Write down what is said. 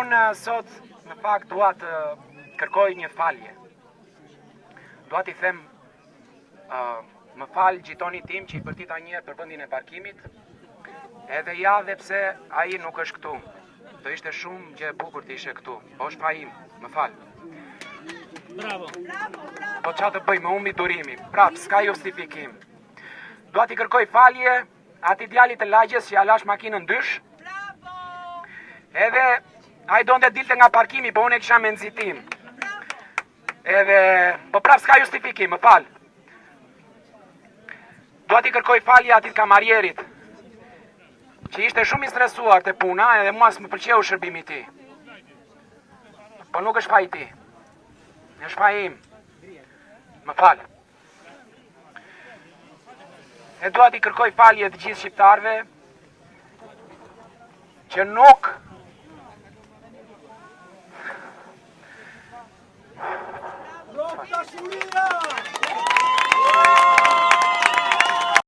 Unë eh, sot në fakt dua të kërkoj një falje. Dua t'i them uh, më fal gjitonit tim që i bërtita një herë për vendin e parkimit. Edhe ja dhe pse ai nuk është këtu. Do ishte shumë gjë e bukur të ishe këtu. Po është faji im, më fal. Bravo. Po ça të bëj, më humbi durimi. Prap, s'ka justifikim. Dua t'i kërkoj falje atij djalit të lagjes që ia lashë makinën dysh. Bravo! Edhe ai donte dilte nga parkimi, po unë e kisha me nxitim. Edhe po prap s'ka justifikim, më fal. Dua t'i kërkoj falje atij kamarierit që ishte shumë i stresuar te puna edhe mua s'më pëlqeu shërbimi i tij. Po nuk është faji i tij. Është faji im. Më fal. E dua t'i kërkoj falje të gjithë shqiptarëve që nuk Rroftë dashuria!